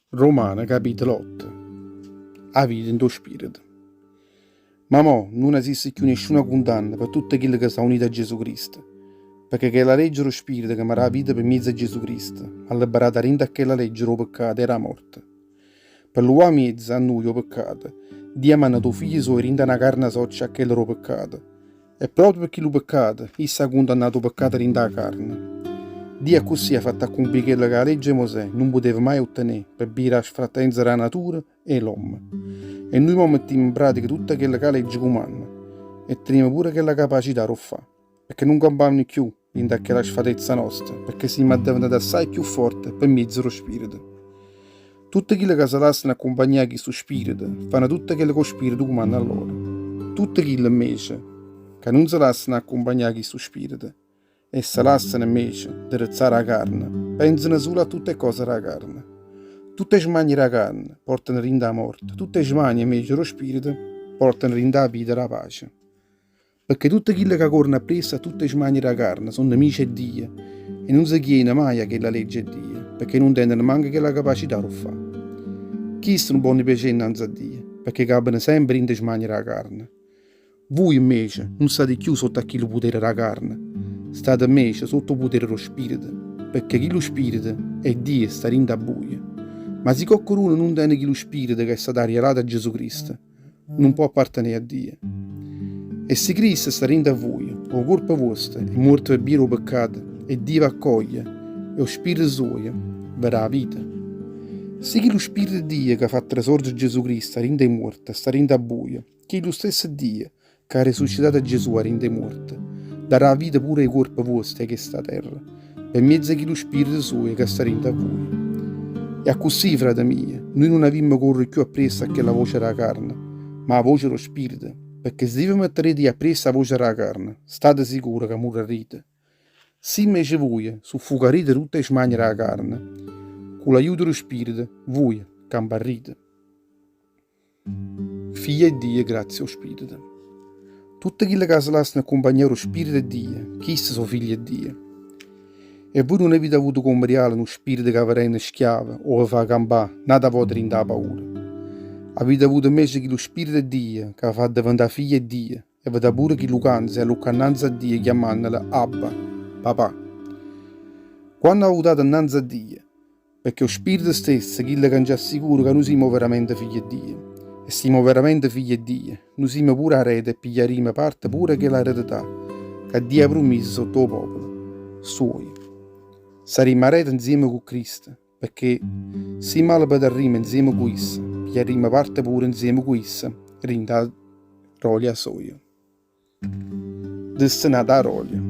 Romane capitolo 8 'A vita 'int' 'o spirito. Ma mo nun esiste cchiù nisciuna cundanna pe tutte chille ca s'aunite a Gesù Cristo, pecché chella legge d' 'o Spirito ca me dà 'a vita pe miezo 'e Gesù Cristo m'ha liberato 'a dint' a chella legge d' 'o peccato e d' 'a morte. Pe luvà 'a miezo a nuje 'o peccato, Dio ha mannato 'o Figlio suojo dint' a na carna soccia a chella d' 'o peccato, E proprio pe chillu peccato, isso ha cundannato 'o peccato dint' 'a carne. Dio accussì ha fatto accumpì chello ca 'a legge 'e Mosè nun puteva maje uttenè pe bbia d' 'a sfrattenza d' 'a natura 'e l'ommo. E nuje mo mettimmo 'n pratica tutto chello ca 'a legge cumanna e tenimmo pure chella capacità d' 'o ffà, pecché nun campammo cchiù dint' a chella sfatezza nosta, pecché simmo addeventate assaje cchiù forte pe mmiezzo d' 'o Spirito. Tutte chille ca se lassano accumpagnà 'a chistu Spirito fanno tutto chello ca 'o Spirito cumanna a loro. Tutte chille, 'mmece, ca nun se lassano accumpagnà 'a chistu Spirito e se lassano, 'mmece, 'nderezzà d' 'a carne, penzano sulo a tutte 'e cose d' 'a carne. Tutte 'e smanie d' 'a carne portano dint' 'a morte, tutte 'e smanie, 'mmece, d' 'o Spirito portano dint' 'a vita d' 'a pace. Pecché tutte chille ca correno appriesso a tutte 'e smanie d' 'a carne so' nemice 'e Dio e nun se chiejeno maje a chella legge 'e Dio, pecché nun teneno manco chella capacità d' 'o ffà. Chiste nun ponno piacè 'nnanze a Dio, pecché campano sempe dint' 'e smanie d' 'a carne. Vuje, 'mmece, nun state cchiù sotto a chillu putere d' 'a carne, state, 'mmece, sotto 'o putere d' 'o Spirito, pecché chillu Spirito 'e Dio sta dint' a vuje. Ma si coccheduno nun tene chillu Spirito ca è stato arrialato 'a Gesù Cristo, nun pò appartenè a Dio. E si Cristo sta dint' a vuje, 'o cuorpo vuosto è muorto pe bbia d' 'o peccato e Dio v'accoglie e 'o Spirito suojo ve dà 'a vita. Si chillu Spirito 'e Dio c'ha fatto resorgere Gesù Cristo 'a dint' 'e muorte sta dint' a vuje, chillu stesso Dio c'ha resuscitato a Gesù 'a dint' 'e muorte, darà 'a vita pure 'e cuorpe vuoste 'e chesta terra, pe mmiezzo 'e chillu Spirito suojo ca sta dint' a vuje. E accussì, frate mio, nuje nun avimmo correre cchiù appriesso a chella voce d' 'a carne, ma 'a voce d' 'o Spirito, pecché si ve metterete appriesso 'a voce d' 'a carne, state sicure ca murrarrite. Si invece vuje suffucarrite tutte 'e smanie d' 'a carne, cu l'aiuto d' 'o Spirito, vuje camparrite. Figlie 'e Dio grazie ô Spirito. Tutte chille ca se lassano accumpagnà d' 'o Spirito 'e Dio, chiste so' figlie 'e Dio. E vuje nun avite avuto comme rialo nu spirito ca ve renne schiave o ve fa campà n'ata vota dint' 'a paura. Avite avuto 'mmece chillu Spirito 'e Dio ca ve fa addeventà figlie 'e Dio e ve dà pure chillu canzo 'e alluccà 'nnanze a Dio chiammannolo Abba, papà. Quanno avutate 'nnanze a Dio, Pecché 'o Spirito stesso, chillo ca nce assicura ca nuje simmo overamente figlie 'e Dio. E simmo overamente figlie 'e Dio, nuje simmo pure arede e pigliarimmo parte pure 'e chella eredità ca Dio ha prummiso sotto 'o popolo suojo. Sarimmo arede nzieme cu Cristo, pecché si malepatarrimmo nzieme cu isso, pigliarimmo parte pure nzieme cu isso dint' 'a grolia soja. Destinata 'a rolia.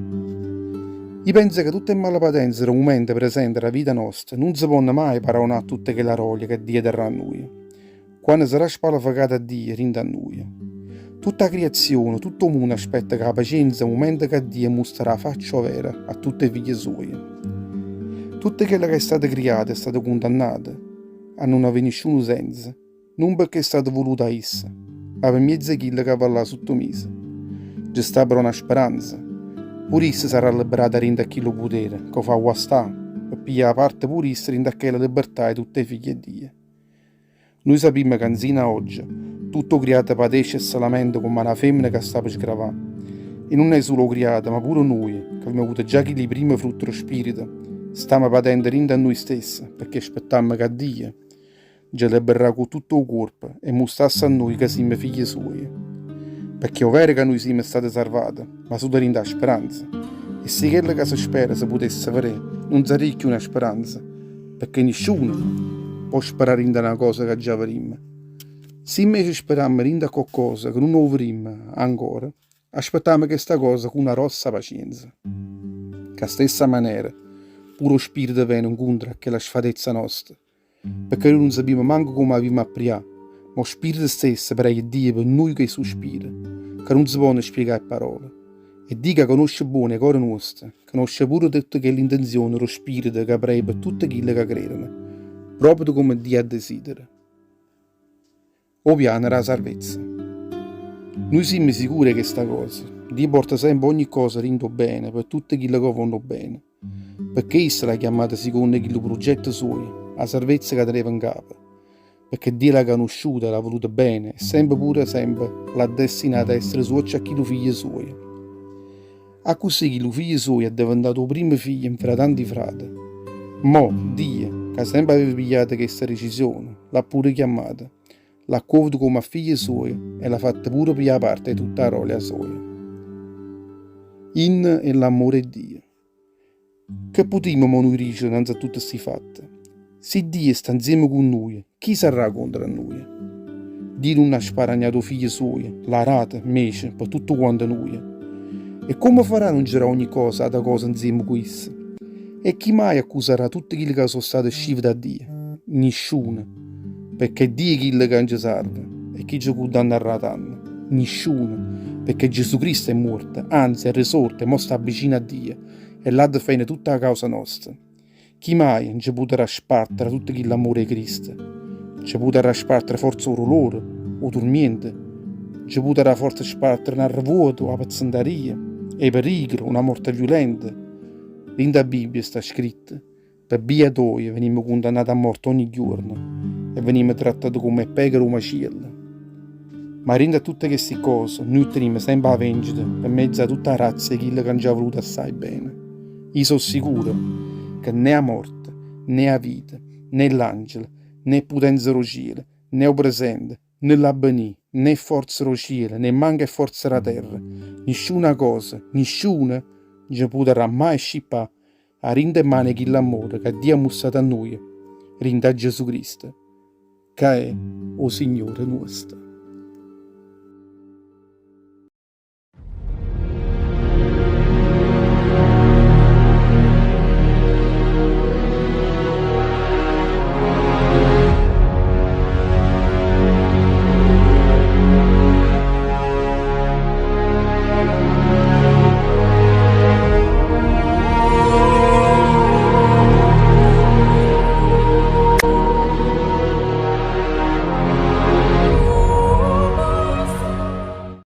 I' penzo ca tutt' 'e malapatenze d' 'o mumento presente d' 'a vita nosta nun se ponno maje paraunà a tutta chella rolia ca Dio darrà a nuje, quanno sarrà spalefecata 'a Dio dint' a nuje. Tutt' 'a criazione, tutt' 'o munno aspetta cu 'a pacienza 'o mumento ca Dio mustrarà 'a faccia overa a tutt' 'e figlie suoje. Tutto chello ca è stato criato è stato cundannato a nun avè nisciuno senzo. Nun pecché è stato vuluto 'a isso, ma pe mmiezzo 'e chille ca va llà suttomiso. Nce sta però na speranza. Pure isso sarrà libberato 'a dint' a chillu putere ca 'o fa guastà, pe piglià parte pure isso dint' a chella libbertà 'e tutt' 'e figlie 'e Dio. Nuje sapimmo ca nzino a ogge tutto 'o criato patesce e se lamenta comm' a na femmena ca sta pe sgravà. E nun è sulo 'o criato, ma pure nuje, ca avimmo avuto già chilli primme frutte d' 'o Spirito, stammo patendo dint' a nuje stesse, pecché aspettammo ca Dio, Nce libberà cu tutto 'o cuorpo e mustrasse a nuje ca simme figlie suoje. Pecché è overo ca nuje simme state sarvate, ma sulo dint' 'a speranza. E si chello ca se spera se putesse verè, nun sarria cchiù na speranza, pecché nisciuno po' sperà dint' a na cosa ca già verimme. Si invece sperammo dint' a coccosa ca nun 'o verimme ancora, Aspettammo chesta cosa cu na grossa pacienza. Ca stessa manera pure 'o Spirito vene 'ncontro a chella sfatezza nosta, pecché nuje nun sapimmo manco comme avimmo a prià, ma 'o Spirito stesso preia Dio pe nuje cu 'e suspire, ca nun se ponno spiegà 'e parole. E Dio ca conosce buono 'e core nuoste, conosce pure tutte chelle intenzioni d' 'o Spirito ca preia pe tutte chille ca credono, proprio comme Dio addesidera. 'O piano d' 'a salvezza. Nuje simme sicure 'e chesta cosa, Dio porta sempe ogni cosa dint' 'o bene pe tutte chille ca 'o vonno bene, pecché isso l'ha chiammate sicondo chillu prugetto suojo. 'A salvezza ca teneva 'ncapa. Pecché Dio l'ha canusciuta, l'ha vuluta bene e sempe pure sempe l'ha destinata a essere suoccio a chillu figlio suojo. Accussì chillu figlio suojo è addeventato 'o primmo figlio nfra tanti frate. Mo, Dio, ca sempe aveva pigliato chesta decisione, l'ha pure chiammato, l'ha accuovuto comme a figlio suojo e l'ha fatto pure piglià parte 'e tutta 'a grolia soja. Inno 'e l'ammore 'e Dio. Che putimmo mo nuje dicere 'nnanze a tutte sti fatte? Si Dio sta 'nzieme cu nuje, chi sarrà contro a nuje? Dio nun ha sparagnato 'o Figlio suojo, l'ha dato, 'mmece, pe tuttu quante nuje. E comme farà a nun ce dà ogni cosa, ata cosa 'nzieme cu isso? E chi maje accusarrà tutte chille ca so' state scivute 'a Dio? Nisciuno. Pecché Dio è chillo ca nce sarva, e chi ce cundannarrà tanno? Nisciuno, pecché Gesù Cristo è muorto, anze è risorto e mo sta vicino a Dio, e là difenne tutta 'a causa nosta. Chi maje nce putarrà spartere 'a tutto chill'ammore 'e Cristo? Nce putarrà spartere forze 'o dolore, 'o turmiento? Nce putarrà forze spartere n'arrevuoto o 'a pezzentaria, 'e pericule o na morte viulenta? Dint' 'a Bibbia sta scritto, Pe bbia toja venimmo cundannate a morte ogni juorno e venimmo trattate comm' 'e pecore 'o maciello. Ma dint' a tutte chesti ccose nuje tenimmo sempe 'a vencita pe mezzo 'a tutta 'a razza 'e chillo ca nce ha vuluto assaje bene. I' so' sicuro ca né 'a morte, né 'a vita, né ll'angele, né 'e putenze d' 'o cielo, né 'o presente, né l'avvenì, né 'e fforze d' 'o cielo, nemmanco 'e fforze d' 'a terra, nisciuna cosa, nisciuno nce putarrà maje scippà 'a dint' 'e mmane 'e chill'ammore ca Dio ha mustrato a nuje dint' a Gesù Cristo, ca è 'o Signore nuosto.